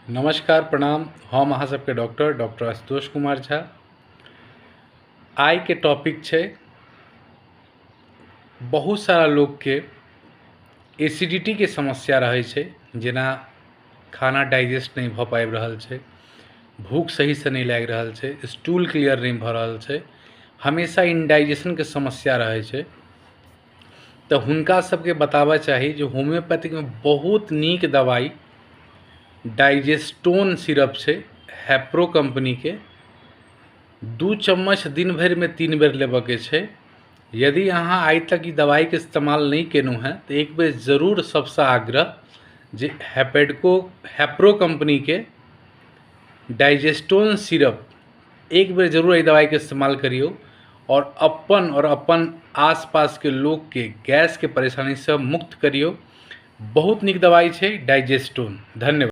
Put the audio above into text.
नमस्कार प्रणाम। हम अहाँ सबके डॉक्टर डॉक्टर आशुतोष कुमार झा। आइके टॉपिक छै बहुत सारा लोकके एसिडिटीके समस्या रहै छै, जेना खाना डाइजेस्ट नहि भऽ पाबि रहल छै, भूख सहीसँ नहि लागि रहल छै, स्टूल क्लियर नहि भऽ रहल छै, हमेशा इनडाइजेशनके समस्या रहै छै। तऽ हुनका सबके बताबऽ चाही जे होम्योपैथिकमे बहुत नीक दवाइ डाइजेस्टोन सिरप छै, हैप्रो कम्पनीके। 2 चम्मच दिन भरिमे 3 बेर लेबऽके छै। यदि अहाँ आइ तक ई दवाइके इस्तेमाल नहि केलहुँ हेँ तऽ एक बेर जरूर सबसँ आग्रह जे हैपेडको हैप्रो कम्पनीके डाइजेस्टोन सिरप एक बेर जरूर एहि दवाइके इस्तेमाल करियौ आओर अपन आसपासके लोकके गैसके परेशानीसँ मुक्त करियौ। बहुत नीक दवाइ छै डाइजेस्टोन। धन्यवाद।